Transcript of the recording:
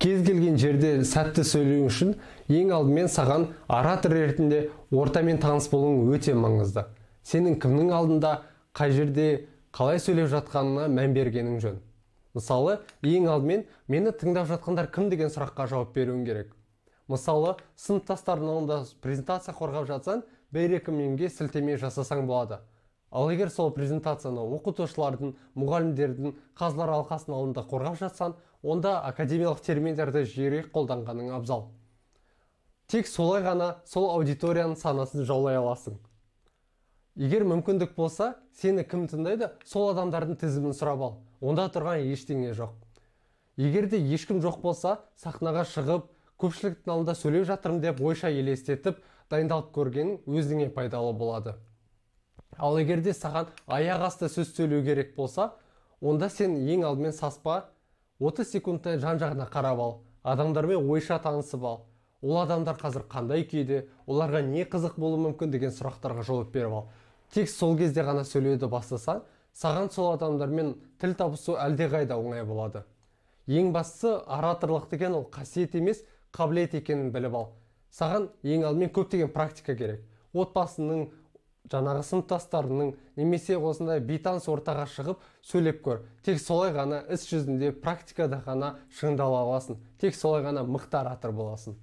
Кез келген жерде сәтті сөйлеу үшін ең алдымен саған оратор ретінде ортамен таныс болуың өте маңызды. Сенің кімнің алдында, қай жерде, қалай сөйлеп жатқанына мән бергенің жөн. Мысалы, ең алдымен мені тыңдап жатқандар кім деген сұраққа жауап беруің керек. Мысалы, сыныптастарының алдында презентация қорғап жатсаң, бір-екі мемге сілтеме жасасаң болады. Ал егер сол презентацияны оқытушылардың, мұғалімдердің, қазылар алқасының алдында қорғап жатсаң, онда академиялық терминдерді жиірек қолданғаның абзал. Тек солай ғана сол аудиторияның санасын жаулай аласың. Егер мүмкіндік болса, сені кім тыңдайды, сол адамдардың тізімін сұрап ал. Онда тұрған ештеңе жоқ. Егер де ешкім жоқ болса, сахнаға шығып, көпшіліктің алдында сөйлеп жатырмын деп ойша елестетіп, дайындалып көргенің өзіңе пайдалы болады. Ал егер де саған аяқ асты сөз сөйлеу керек болса, онда сен ең алдымен саспа, 30 секундтай жан-жағына қарап ал, адамдармен ойша танысып ал. Ол адамдар қазір қандай күйде, оларға не қызық болуы мүмкін деген сұрақтарға жауап беріп ал. Тек сол кезде ғана сөйлеуді бастасаң, саған сол адамдармен тіл табысу әлдеқайда оңай болады. Ең бастысы, ораторлық деген ол қасиет емес, қабілет екенін біліп ал. Саған ең алдымен көптеген практика керек. Отбасының, жаңағы сыныптастарының немесе осындай бейтаныс ортаға шығып сөйлеп көр. Тек солай ғана іс жүзінде, практикада ғана шыңдала аласың. Тек солай ғана мықты оратор боласың.